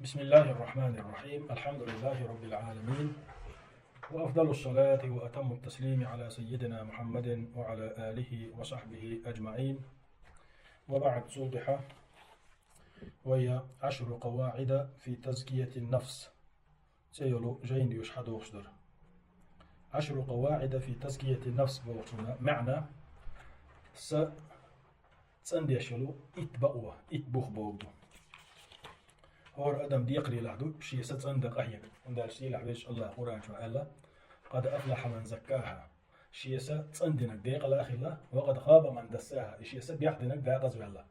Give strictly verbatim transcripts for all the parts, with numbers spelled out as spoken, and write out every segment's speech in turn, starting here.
بسم الله الرحمن الرحيم. الحمد لله رب العالمين. وأفضل الصلاة وأتم التسليم على سيدنا محمد وعلى آله وصحبه أجمعين. وبعد، цул тӀехьа вай عشر قواعد في تزكية النفس цӀи йолу жайна доьшуш хьадогӀуш дара. عشر قواعد في تزكية النفس бохучун маьӀна са цӀандеш йолу итт бакъо, итт бух бохург ду. ХӀора адам декхарийлахь ду шен са цӀандан къахьега. ХӀунда аьлча сийлахь везачу АллахӀа Къуръан чохь аьлла: «قد أفلح من زكاها». Шен са цӀандинарг декъала а хилла, «وقد خاب من دساها», и шен са бехдинарг декъаза ваьлла.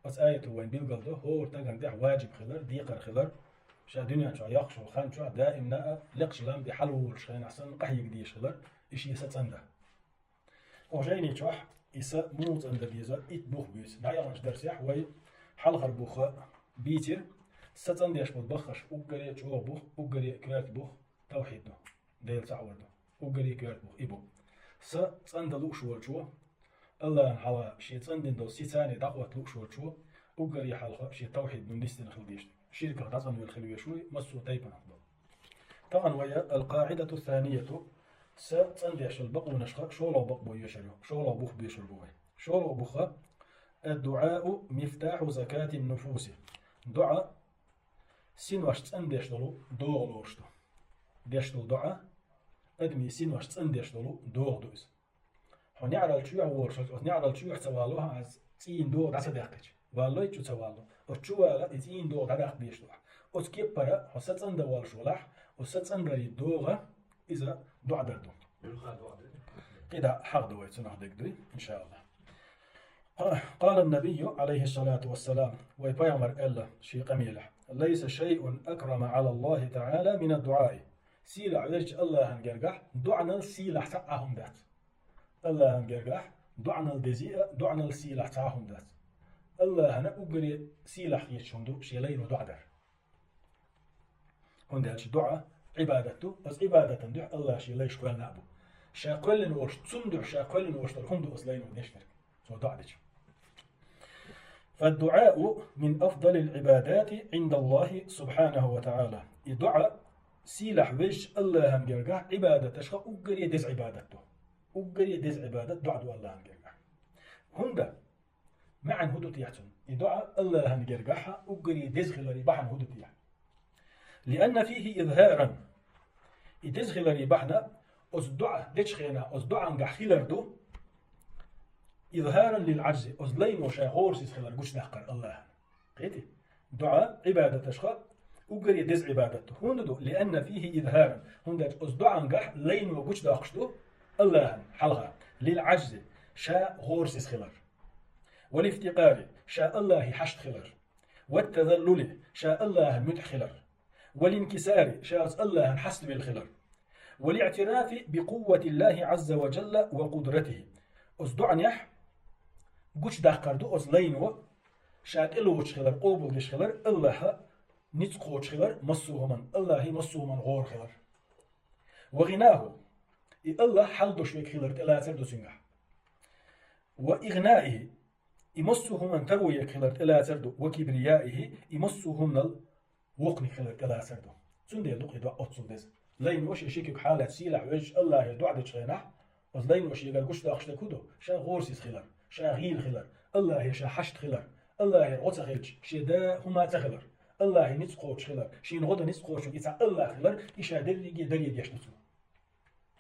Оцу аято вайна билгалдо хӀора стагана тӀехь ваджиб хилар, декхар хилар, ша дуьнен чохь йоккхуш йолу хан чохь даимна а лекхачу лам тӀе хьалаволучу хенахь санна къахьега дезаш хилар, и шен са цӀандан. Оцу жайни чохь и са муха цӀандан деза итт бух буьйцу. ДӀаяханчу дарсехь вай хьалхара бух бийцира, са цӀандеш болу баххаш уггаре а чӀогӀа бух, уггаре а коьрта бух тавхьид ду, Дела цхьаъ вар ду. Уггаре а коьрта бух и бу. Са цӀандан лууш волчо, АллахӀана хьалха шен цӀандина долу сица дӀахӀотта лууш волчо, уггаре хьалха шен тавхьид нисдина хила дезаш ду. Ширках дӀацӀанвелла хила везаш ву, массо а тайпанах долу. Тахана вай القاعدة الثانية, са цӀандеш йолу бакъонашха шолгӀа бакъо йоьшур ю, шолгӀа бух боьшур бу вай. ШолгӀа бух: الدعاء مفتاح زكاة النفوس. ДуӀа синош цӀандеш долу догӀа лоруш ду. Деш долу дуӀа адамийн синош цӀандеш долу догӀа ду иза. Хьо неӀаралла чоьхьа волуш, оцу неӀаралла чоьхьа ца вало хьан, иза цӀийнан догӀа дӀа ца даьккхича, валлой чу ца вало. Оцу чу вала и цӀийнан догӀа дӀадаккха дезаш ду ахь. Оцу кеппара хьо са цӀандан волуш валахь, оцу са цӀандарийн догӀа иза дуӀа дар ду. КхидӀа хьахадо вай цунах дерг дуй, иншааллахӀ. قال النبي عليه الصلاة والسلام, вай пайхамар аьлла шен къамелехь: «ليس شيء أكرم على الله تعالى من الدعاء». Сийлахь везачу АллахӀан гергахь дуӀанал сийлахь цхьа а хӀума дац. АллахӀан гергахь дуӀанал дези а, дуӀанал сийлахь цхьа а хӀума дац. АллахӀана уггаре сийлахь хеташ хӀума ду шен лайно дуӀа дар. ХӀунда аьлча дуӀа Ӏибадат ду, оцу Ӏибадатан дуьхьа АллахӀа шен лайш кхоьллина а бу. Ша кхоьллина волуш, цунна дуьхьа ша кхоьллина волуш дара хӀума ду оцу лайно деш дерг, цо дуӀа дича. فالدعاء من أفضل العبادات عند الله سبحانه وتعالى. И дуӀа сийлахь везачу АллахӀан гергахь Ӏибадаташха уггаре деза Ӏибадат ду. Уггаре деза Ӏибадат дуӀа ду АллахӀан гергахь. ХӀунда? МаьӀна хӀун ду техьа цуьнан? И дуӀа АллахӀан гергахь уггаре деза хиларе бахьана хӀун ду техьа? لأن فيه إظهارا. И деза хиларе бахьана, оцу дуӀа дечу хенахь, оцу дуӀангахь хилар ду, إظهارا للعجز, оцу лайно ша гӀорасиз хилар гучудаккхар АллахӀана. Кхетий? ДуӀа Ӏибадаташха уггаре деза Ӏибадат ду. ХӀунда ду? لأن فيه إظهارا. ХӀунда аьлча оцу дуӀангахь лайно гучудоккхуш ду АллахӀана хьалха, للعجز, ша гӀорасиз хилар. والافتقار, ша АллахӀе хьашт хилар. والتذلل, ша АллахӀан муьтӀахь хилар. والانكسار, ша оцу АллахӀана хьаставелла хилар. والاعتراف بقوة الله عز وجل وقدرته. Оцу дуӀанехь гучудаккхар ду оцу лайно ша тӀелоцуш хилар, къобалдеш хилар, АллахӀа ницкъ кхочуш хилар массо а хӀуманна, АллахӀе массо а хӀуманна гӀора хилар. وغناه, и АллахӀ хьалдолуш верг хилар тӀелацар ду цуьнгахь. وإغنائه, и массо а хӀуманна таро ерг хилар тӀелацар ду. وكبريائه, и массо а хӀуманал воккханиг хилар тӀелацар ду. Цундела ду-кх и дуӀа оццул деза. Лайно шен ши куьг хьалаьцна сийлахь везачу АллахӀе дуӀа дечу хенахь, оцу лайно шегара гучудоккхуш дерг хӀун ду? Ша гӀорасиз хилар, ша гӀийла хилар, АллахӀе ша хьашт хилар, АллахӀера гӀо ца хилча, шен да хӀума ца хилар, АллахӀе ницкъ кхочуш хилар, шена гӀо дан ницкъ кхочуш верг и цхьа АллахӀ хилар, и ша дерриге даре деш ду цо.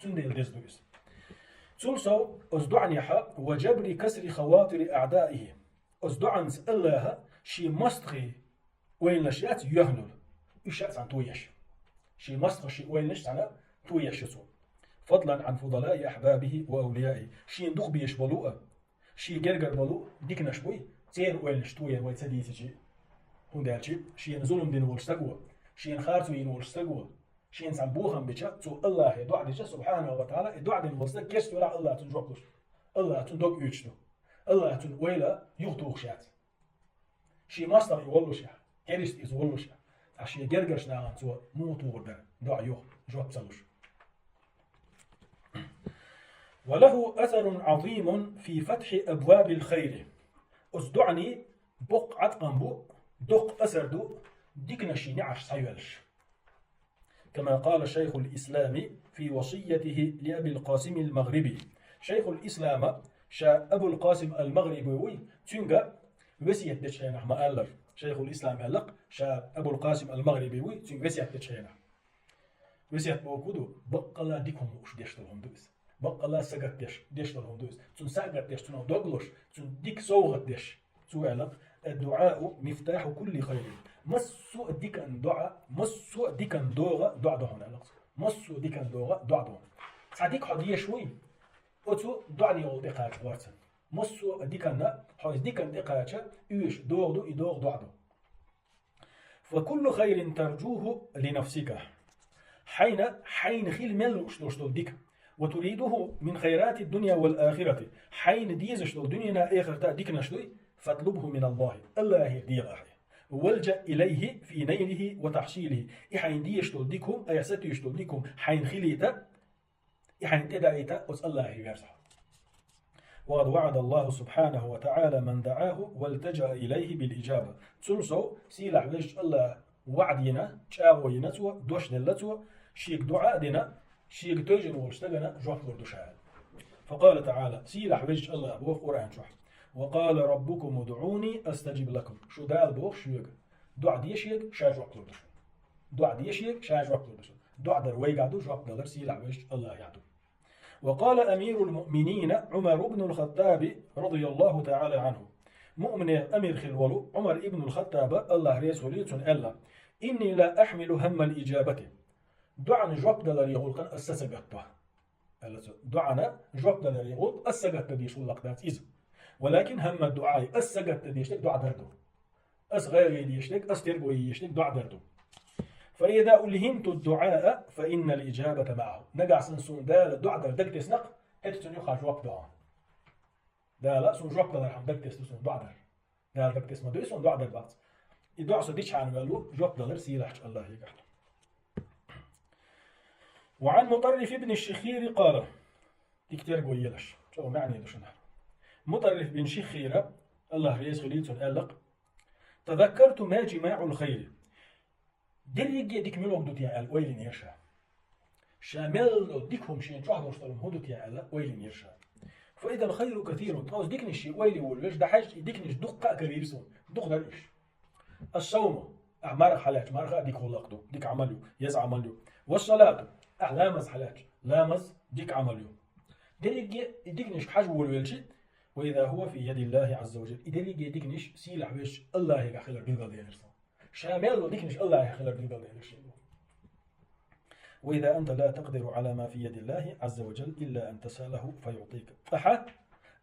Цундела деза ду иза. Цул сов оцу дуӀанехьа وجبر كسر خواطر أعدائه. Оцу дуӀанца АллахӀа шен мостагӀий ойланаш яц йоьхнал, уьш а цхьаьна тоеш. Шен мостагӀий шен ойланаш цхьаьна тоеш ю цо. فضلا عن فضلاء أحبابه وأوليائه. Шена дукха безаш болу а, шен гергара болу а диканаш буй, церан ойланаш тояр вай ца дийцича. ХӀунда аьлча шена зулам дина волчу стага, шена харцо йина волчу стага, шена цхьаьна бохам бича, цо АллахӀе дуӀа дича, субхьанаху ва тагӀала, и дуӀа дина волу стаг керста велахь, АллахӀа цунна жоп луш. АллахӀа цунна дог оьцуш ду. АллахӀа цунна ойла юхатухуш яц. Шен мостагӀий воллушехь, керист иза воллушехь, ткъа шен гергарчу нахана цо муха тухур дара, дуӀа юха жоп ца луш. وله أثر عظيم في فتح أبواب الخير. Оцу дуӀанийн боккха Ӏаткъам бу, доккха асар ду диканаш ший неӀарш схьайоьллаш. كما قال شيخ الإسلام في وصيته لأبي القاسم المغربي. Шайхул Ислама ша Абул Къасим ал-МагӀриби вуй, цуьнга весет дечу хенахь ма-аллара. Шайхул Ислам аьлла-кх, ша Абул Къасим ал-МагӀриби вуй, цуьнга весет дечу хенахь. Весет бохург ду, баккъала дика хӀума лууш деш долу хӀума ду иза. Баккъала сагатдеш, деш долу хӀума ду иза. Цунна сагатдеш, цунах дог луш, цунна дика совгӀат деш. Цо аьлла-кх: «الدعاء مفتاح كل خير». Массо а дикан доӀа, массо а дикан догӀа доӀа ду хьуна, аьлла-кх цо. Массо а дикан догӀа доӀа ду хьуна. Цхьа дика хьо дезаш вуй, оцу доӀанехула тӀекхача гӀорцан. Массо а диканна, хьо иза диканна тӀекхача, оьшуш догӀа ду, и догӀа доӀа ду. «فكل خير ترجوه لنفسك». Хьайна, хьайна хила мел лууш долуш долу дика. «وتريده من خيرات الدنيا والآخرة». Хьайна дезаш долу дуьненан, эхартан диканаш дуй, «فاطلبه من الله». АллахӀера дегӀа ахьа. «والجأ إليه في نيله وتحصيله». И хьайна дезаш долу дика хӀума, айхьа сатуьйсуш долу дика хӀума хьайна хилийта, и хьайна тӀедаийта оцу АллахӀе верзахь. «وقد وعد الله سبحانه وتعالى من دعاه والتجأ إليه بالإجابة». Цул сов сийлахь везачу АллахӀа ваӀда йина, чӀагӀо йина цо, дош делла цо, шега доӀа а дина, шега тевжина волчу стагана жоп лур ду ша аьлла. «فقال تعالى», сийлахь везачу АллахӀа боху Къуръан чохь: «وقال ربكم ادعوني أستجب لكم». Шу Дала боху шуьга: «ДоӀа де шега, ша жоп лур ду шуна». ДоӀа де шега, ша жоп лур ду шуна. ДоӀа дар вайгахь ду, жоп далар сийлахь везачу АллахӀехь ду. «وقال أمير المؤمنين عمر بن الخطاب رضي الله تعالى عنه». Муъминех амир хилла волу Ӏумар ибн ал-Хаттаба, АллахӀ реза хуьлийла цунна, аьлла: «إني لا أحمل هم الإجابة». ДоӀана жоп даларе гӀуллакхана ас са ца гатдо, аьлла цо. ДоӀана жоп даларе гӀуллакх ас сагатдан дезаш гӀуллакх дац иза. «ولكن هم الدعاء», ас сагатдан дезаш дерг доӀа дар ду. Ас гӀайгӀа дезаш дерг, ас терго езаш дерг доӀа дар ду. «فإذا ألهمت الدعاء فإن الإجابة معه». Нагахь санна суна Дала доӀа дар дагтесна-кх, хӀета цунна юха жоп до хьуна. Дала суна жоп далархьама дагтесна суна доӀа дар. Дала дагтесна ма дуй суна доӀа дар бац. И доӀа со дичхьана ваьлла ву, жоп далар сийлахьчу АллахӀегахь ду. «وعن مطرف بن الشخير قال». Дика терго елаш, чӀогӀа маьӀне ду шуна. МутӀарриф бин Шиххира, АллахӀ реза хуьлийла цунна, аьлла-кх: «تذكرت ما جماع الخير». Дерриге а дика муьлха ду те аьлла, ойла йинера ша. Ша мел долу дика хӀума шена чохь долуш долу хӀун ду те аьлла, ойла йинера ша. «فإذا الخير كثير». Ткъа оцу диканаш шен ойла йина волавелча, дӀахьаьжча, и диканаш дуккха а карийра суна. Дукха дара уьш. «الصوم», ахь марха хьалаьцча, марха а дика гӀуллакх ду, дика Ӏамал ю, еза Ӏамал ю. «والصلاة», ахь ламаз хьалаьцча, ламаз дика Ӏамал ю. Дерриге а и диканашка хьажа волавелча, «وإذا هو في يد الله عز وجل». И дерриге а диканаш сийлахь везачу АллахӀегахь хилар билгалдинера суна. Ша мел долу диканаш АллахӀегахь хилар билгалдинера шена. «وإذا أنت لا تقدر على ما في يد الله عز وجل إلا أن تسأله فيعطيك». Ахьа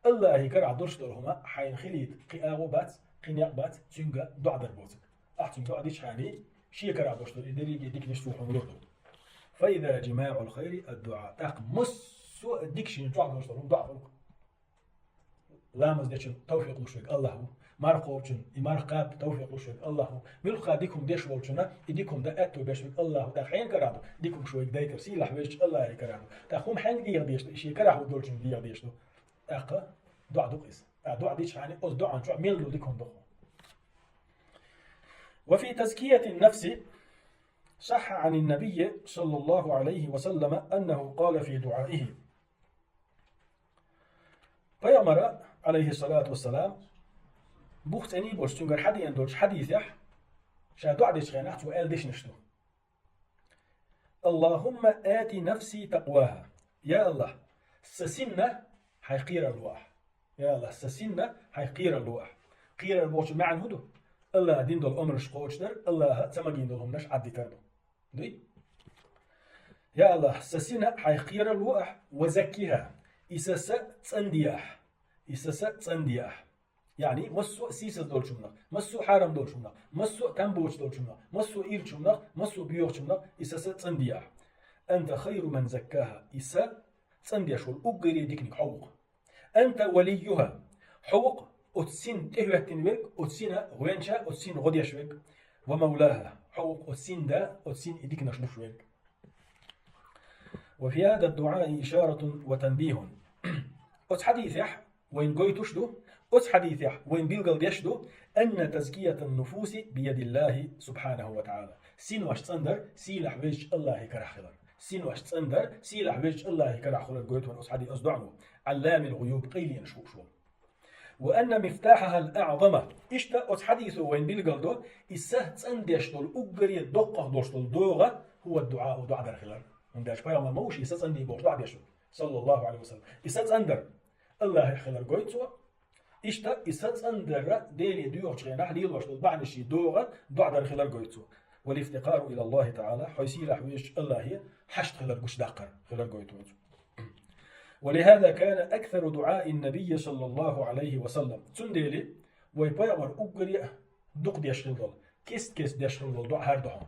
АллахӀе карахь долуш долу хӀума хьайна хилийта кхин агӀо бац, кхин некъ бац, цуьнга доӀа дар боцург. Ахь цуьнга доӀа дичхьана, шен карахь долуш долу и дерриге а диканаш цо хьуна лур ду. «فإذا جماع الخير الدعاء». ТӀаккха массо а дика шена чохь долуш долу хӀума доӀа хуьлу-кх. Ламаз дечун тавфикъ луш верг АллахӀ ву. Марха кхочун и марха кхаба тавфикъ луш верг АллахӀ ву. Муьлхха дика хӀума деш волчунна и дика хӀума дан аьтто беш верг АллахӀ ву. ТӀаккха хьенан карахь ду дика хӀума шуна вайга дайтар? Сийлахь везачу АллахӀе карахь ду. ТӀаккха хӀума хьаьнга дегӀан дезаш ду? И шен карахь хӀума долчунна дегӀан дезаш ду. ТӀаккха доӀа ду-кх иза. ТӀаккха доӀа дичхьана, оцу доӀан чохь мел долу дика хӀума ду-кх. «وفي تزكية النفس صح عن النبي صلى الله عليه وسلم أنه قال في دعائه». Пайхамара, Ӏалайхиссалату вассалам, бух цӀена болуш цуьнгара хьадеана долчу хьадисехь, ша доӀа дечу хенахь цо аьлла дешнаш ду: «اللهم آت نفسي تقواها». Я АллахӀ, сан синна хьайх кхерар ло ахь. Я АллахӀ, сан синна хьайх кхерар ло ахь. Кхерар бохучун маьӀна хӀун ду? АллахӀа дина долу омраш кхочушдар, АллахӀа ца магийна долу хӀуманаш Ӏаддитар ду. Дуй? Я АллахӀ, сан сина хьайх кхерар ло ахь, «وزكها», и сан са цӀандехь, и сан са цӀандехь. Яъни, массо а сийсаз долчунах, массо а хьарам долчунах, массо а там боцуш долчунах, массо а ирчунах, массо а боьхачунах и сан са цӀандехь. «أنت خير من زكاها», и сан цӀандеш волу уггаре диканиг хьо ву-кх. «أنت وليها», хьо ву-кх оцу син тӀехӀоьттина верг, оцу сина гӀоьнча, оцу син гӀо деш верг. «ومولاها», хьо ву-кх оцу син да, оцу син и диканаш луш верг. «وفي هذا الدعاء إشارة وتنبيه». Оцу хьадисехь вайна гойтуш ду, Оцу хьадисехь вайн билгал деш ду: «أن تزكية النفوس بيد الله سبحانه وتعالى». Синош цӀандар сийлахь везачу Аллахьи карахь хилар. Синош цӀандар сийлахь везачу Аллахьи карахь хилар гойту вайн оцу хьади-, оцу доӀано. علام الغيوب, къайленаш хууш волу. «وأن مفتاحها الأعظم». Иштта оцу хьадисо вайн билгал до, и са цӀандеш долу уггаре доккхах долуш долу догӀа, «هو الدعاء», доӀа дар хилар. ХӀунда аьлча пайхамар ма ву шен са цӀандий бохуш доӀа деш ву, саллаллаху алейхи ва саллям. И са цӀандар Аллахьехь хилар гойту цо. Иштта и са цӀандарра Деле доьхучу хенахь лелош долу бахьанаший догӀа, доӀа дар хилар гойту цо. «والافتقار إلى الله تعالى», хьо сийлахь везачу Аллахье хьашт хилар гучудаккхар хилар гойту цо. «ولهذا كان أكثر دعاء النبي صلى الله عليه وسلم». Цундела вай пайхамар уггаре а дукха деш хилла долу, кест-кеста деш хилла долу доӀа хӀара ду хьуна: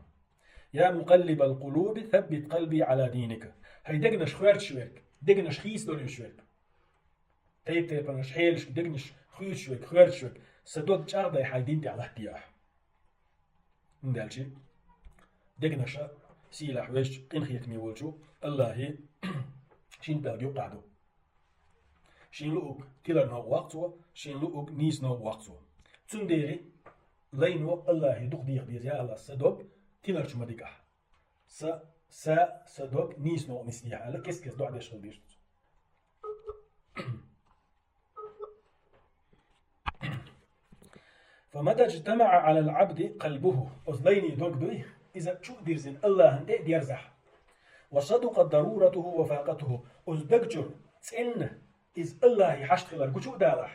«يا مقلب القلوب ثبت قلبي على دينك». ХӀай дегнаш хоьрташ верг, дегнаш хийцадолуьйтуш верг. Тайп-тайпанаш хьелашка дегнаш хуьйцуш верг, хоьрташ верг, сан дог чӀагӀдай хьайн дин тӀехь латтаде ахь. ХӀунда аьлча дегнаша сийлахь везачу, къинхетаме волчу Аллахьи шина пӀелг юккъехь ду. Шен луург тилар новкъа ваккха цо, шен луург нийса новкъа ваккха цо. Цундела лайно Аллахье дукха деха деза: «Я Аллахь, сан дог тиларчу ма дигахь. Сан, сан, сан дог нийса новкъа нисдехьа», аьлла, кест-кеста доӀа деш хила деза цо. «فمتى اجتمع على العبد قلبه», оцу лайнин дог дуй, иза чу а дирзина Аллахьан тӀе а дерзахь. «وصدقت ضرورته وفاقته», оцу даг чуьра цӀенна иза Аллахье хьашт хилар гучу а далахь.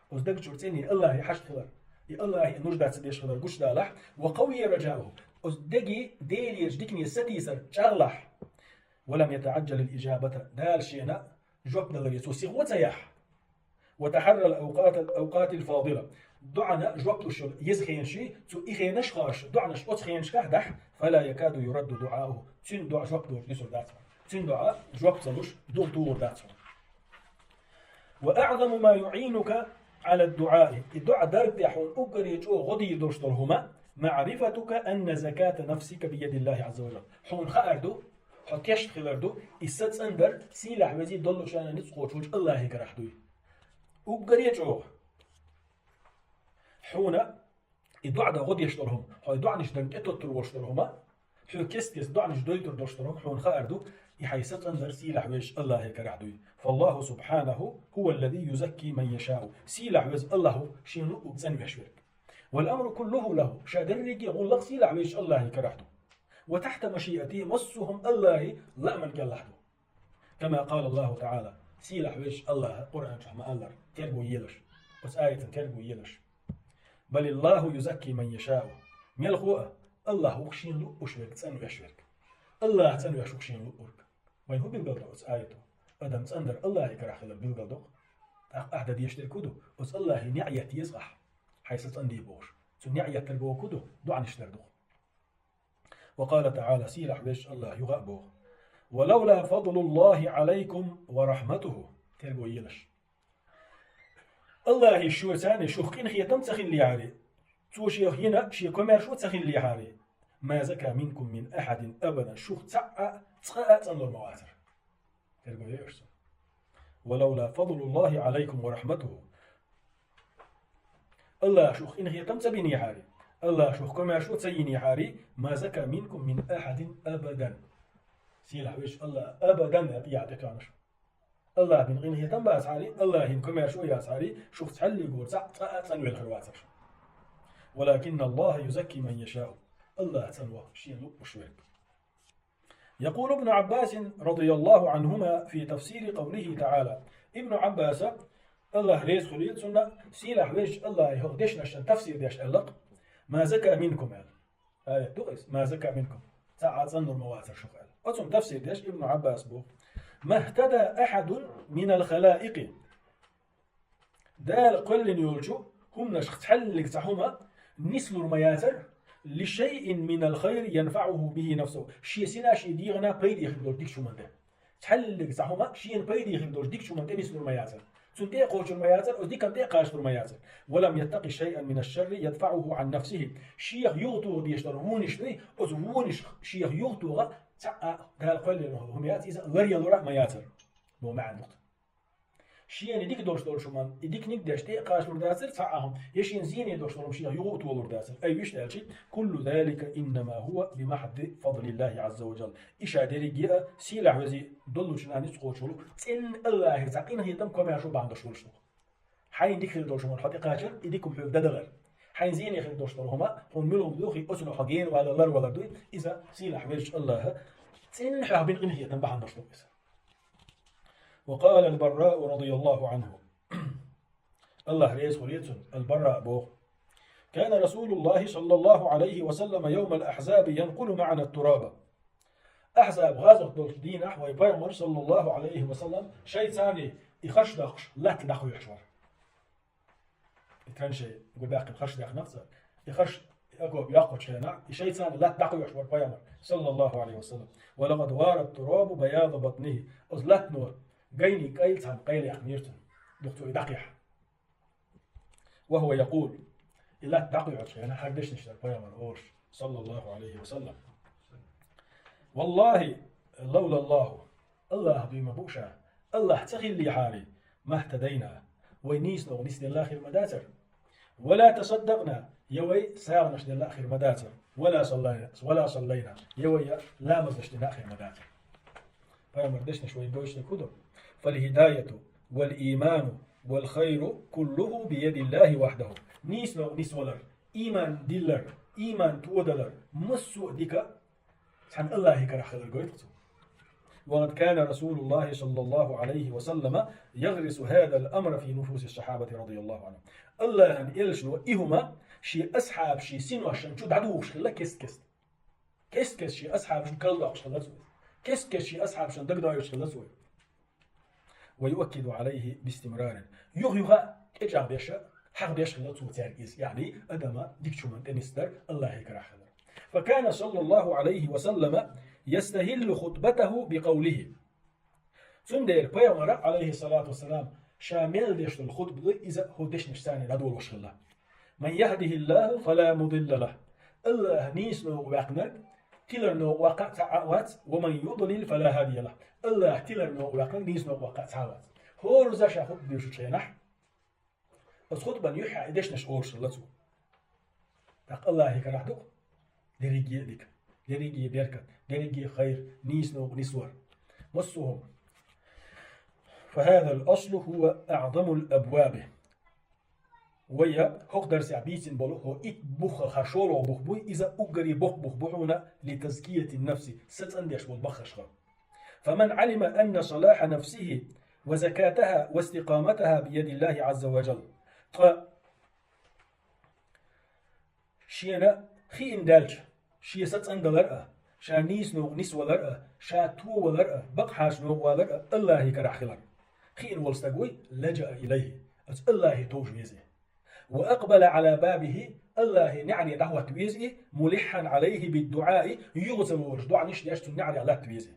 Оцу даг чуьра цӀенна Аллахье хьашт хилар, и Аллахье нуждаться деш хилар гучу далахь. «وقوي رجاؤه», оцу дегий Делерчу дикане сатийсар чӀагӀлахь. «ولم يتعجل الإجابة», Дала шена жоп даларе цо сихо ца яхь. «وتحرى الأوقات، الأوقات الفاضلة». ДоӀана жоп луш йолу еза хенаш, цо и хенаш а хоржуш, доӀанаш оцу хенашкахь дахь, «فلا يكاد يرد دعاؤه». Цуьнан доӀа жоп долуш дуьсур дац хьуна. Цуьнан доӀа жоп ца луш, духу тухур дац хьуна. «وأعظم ما يعينك على الدعاء». И доӀа дарг тӀехь хьуна уггаре чӀогӀа гӀо дийр долуш долу хӀума: «معرفتك أن زكاة نفسك بيد الله عز وجل». Хьуна хаар ду, хьо тешна хилар ду, и са цӀандар сийлахь везий доллучарна ницкъ кхочуш волчу Аллахье карахь дуй. Уггаре а чӀогӀа хьуна и доӀа дан гӀо деш долу хӀума, хьо и доӀанаш дан тӀетоттур волуш долу хӀума, хьоьга кест-кеста доӀанаш дойтур долуш долу хӀума хьуна хаар ду, и хьайн са цӀандар сийлахь везачу Аллахье карахь дуй. «فالله سبحانه هو الذي يزكي من يشاء». Сийлахь веза Аллахь ву шен луъург цӀанвеш верг. «والأمر كله له», ша дерриге а гӀуллакх сийлахь везачу Аллахье карахь ду. «وتحت مشيئته», массо а хӀума Аллахьан лааман кӀелахь ду. «كما قال الله تعالى», сийлахь везачу Аллахьа Къуръан чохь ма-аллара, терго елаш. Оцу аятан терго елаш: «بل الله يزكي من يشاء». Мелхо а, Аллахь ву шен луъуш верг цӀанвеш верг. Аллахь цӀанвеш ву шен луъург. Вайн хӀун билгал до оцу аято? Адам цӀандар Аллахье карахь хилар билгал до-кх. ТӀаккха ахь дан дезаш дерг хӀун ду? Оцу Аллахье неӀ етта еза ахь, хьайн са цӀандий бохуш. Цу неӀ еттарго хӀун ду? ДоӀанаш дар ду-кх. «وقال تعالى», сийлахь везачу Аллахьа юха а боху: «ولولا فضل الله عليكم ورحمته». Терго елаш. Аллахьан шуьца шух къинхетам ца хиллехьара, цо шех йина шен комаьршо ца хиллехьара, «ما زكى منكم من أحد أبدا», шух цхьа а, цкъа а цӀанлур ма вацара. Терго елаш цо. «ولولا فضل الله عليكم ورحمته». Аллахь шух къинхетам ца бинехьара, Аллахь шух комаьршо ца йинехьара, «ما زكى منكم من أحد أبدا». Сийлахь везачу Аллахьа «абадан» ян тӀе яхьа тӀетоьхнаш. Аллахь бина къинхетам бацахьара, Аллахьан комаьршо яцахьара, шух цхьаллигора цхьа а цӀанвелла хир вацара. «ولكن الله يزكي من يشاء». Аллахь цӀанво шен луъуш верг. يقول ابن عباس رضي الله عنهما في تفسير قوله تعالى. Ибн Ӏаббаса, Аллахь реза хуьлийла цунна, сийлахь везачу Аллахьа хӀокху дешнашна тафсир деш аьлла-кх: «ما زكى منكم», аьлла. Аят ду-кх иза: «ما زكى منكم». Цхьа а цӀанлур ма вацара шух аьлла. Оцунна тафсир деш Ибн Ӏаббаса боху: «ما اهتدى أحد من الخلائق». Дала кхоьллина йолчу хӀуманашха цхьаллиг цхьа хӀума нислур ма яцара, «لشيء من الخير ينفعه به نفسه». Шен сина, шен дегӀана пайде хир долчу дикачу хӀуманна тӀе. Цхьаллиг цхьа хӀума шена пайде хир долчу дикачу хӀуманна тӀе нислур ма яцара. Цунна тӀе а кхочур ма яцара, оцу диканна тӀе а кхачалур ма яцара. «ولم يتق شيئا من الشر يدفعه عن نفسه». Шех юхатоха дезаш долу вонаш дуй, оцу вонашка шех юхатоха цхьа а Дала кхоьллина хӀума яц, иза ларъялур а ма яцара. Бо маьӀна ду-кх. Шена дика долуш долчу хӀуманна и диканиг деш тӀе а кхачалур дацара цхьа а хӀума, я шена зене долуш долу хӀума шена юха а толур дацара. Ай, вуьшта аьлча, «كل ذلك إنما هو بمحض فضل الله عز وجل». И ша дерриге а сийлахь везий доллучу нана ницкъ кхочуш волу цӀенна АллахӀера цхьа къинхетам, комаьршо бахьана долуш волуш ду. Хьайна дика хир долчу хӀуманна хьо тӀекхачар, и дика хӀума хьоьга дан далар. Хьайна зене хир долуш долу хӀума хьуна мила хӀума дуьйхий, оцунах хьо генавалар, ларвалар дуй, иза сийлахь веллачу АллахӀа цӀенна хьоьга бина къинхетам бахьана долуш ду иза. وقال البراء رضي الله عنه. АллахӀ реза хуьлийла цунна, Ал-Бараъ боху: كان رسول الله صلى الله عليه وسلم يوم الأحزاب ينقل معنا التراب. Ахьзаб гӀазот долчу дийнахь вай Пайхамар, саллаллаху Ӏалайхи ва саллам, шайца и харш доккхуш, латта дӀакхоьхьуш вара. И траншей гу баьккхина харш даьккхина цара. И харш, и окоп йоккхучу хенахь, и шайца латта дӀакхоьхьуш вара Пайхамар, саллаллаху Ӏалайхи ва саллам. ولقد وارى التراب بياض بطنه. Оцу латтано гайниг къайла цхьаьна къайла яьккхинера цунна. Дукха цо и дӀакхехьа. وهو يقول. И латта дӀакхоьхьучу хенахь хӀара дешнаш дара Пайхамар олуш, саллаллаху Ӏалайхи ва саллам. والله لولا الله. АллахӀ дуй ма бу ша. АллахӀ ца хиллехьара, ما اهتدينا. Вай нийсонах нисделла хир ма дацара. ولا تصدقنا. Я вай сагӀанаш делла хир ма дацара. ولا صلينا. ولا صلينا. Я вай я ламазаш дина хир ма дацара. Пайхамар дешнаш вай гойтуш дерг хӀун ду? فالهداية والإيمان والخير كله بيد الله وحده. Нийсонах нисвалар, ийман диллар, ийман тодалар, массо а дика цхьана АллахӀе карахь хилар гойту цо. وقد كان رسول الله صلى الله عليه وسلم يغرس هذا الأمر في نفوس الصحابة رضي الله عنهم. АллахӀан элчано и хӀума шен асхьабашийн синошна чу дӀадухуш хилла кест-кеста. Кест-кеста шен асхьабашна карладоккхуш хилла цо. Кест-кеста шен асхьабашна дагадоуьйтуш хилла цо. ويؤكد عليه باستمرار. Юха-юха тӀечӀагӀдеш, хьахдеш хилла цо цаьрга иза. Яъни, адама дикачу хӀуманна тӀенисдар, АллахӀе карахь хилар. فكان صلى الله عليه وسلم يستهل خطبته بقوله. Цундела Пайхамара, Ӏалайхи салату вассалам, ша мел деш долу хутба ду иза хӀун дешнаш царна дӀадолуш хилла. من يهده الله فلا مضل له. АллахӀ нийсонах ваьккхинарг тиларнах ваккха а цхьа а вац, ومن يضلل فلا هادي له. АллахӀ тиларнах ваьккхинарг нийсонах ваккха а цхьа а вац. ХӀора за ша хутба дешучу хенахь, оцу хутбан юьххьехь и дешнаш олуш хилла цо. ТӀаккха АллахӀе карахь ду-кх дерриге а дика, дерриге а беркат, дерриге а хайр, нийсонах нисвар. Массо а хӀума. فهذا الأصل هو أعظم الأبواب. Вай хӀокху дарсехь бийцина болу хӀо итт бух хилла шолгӀа бух буй, иза уггаре боккха бух бу хьуна, لتزكية النفس, са цӀандеш болу баххашха. فمن علم أن صلاح نفسه وزكاتها واستقامتها بيد الله عز وجل. Ткъа шена хиъна даьлча, шен са цӀандалар а, ша нийсонах нисвалар а, ша товалар а, бакъахьарчу новкъа валар а АллахӀе карахь хилар. Хиъна волу стаг вуй, لجأ إليه, оцу АллахӀе товш веза. وأقبل على بابه, АллахӀе неӀаре дӀахӀотта веза и, ملحا عليه بالدعاء, юха ца лоруш доӀанаш деш цунна неӀарехь латта веза.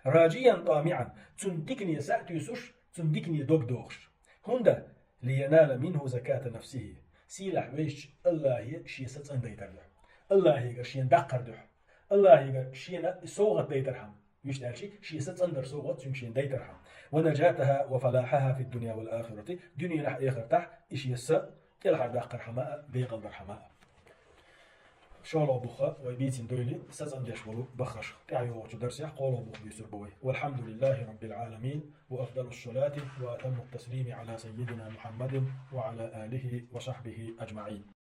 راجيا طامعا, цунна дикане са а туьйсуш, цунна дикане дог дохуш. ХӀунда? لينال منه زكاة نفسه. Сийлахь везачу АллахӀе шен са цӀандайтар дуьхьа. АллахӀегара шена даккхар дуьхьа. АллахӀегара шена совгӀат дайтархьама. Вуьшта аьлча, шен са цӀандар совгӀат цуьнга шена дайтархьама. ونجاتها وفلاحها في الدنيا والآخرة. Дуьненахь, эхартахь и шен са кӀелхьардаккхархьама а, декъалдархьама а. ШолгӀа бух вай бийцина дуйла са цӀандеш болу баххашха. ТӀаьхьа йогӀучу дарсехь кхоалгӀа бух буьйцур бу вай. والحمد لله رب العالمين، وأفضل الصلاة وأتم التسليم على سيدنا محمد وعلى آله وصحبه أجمعين.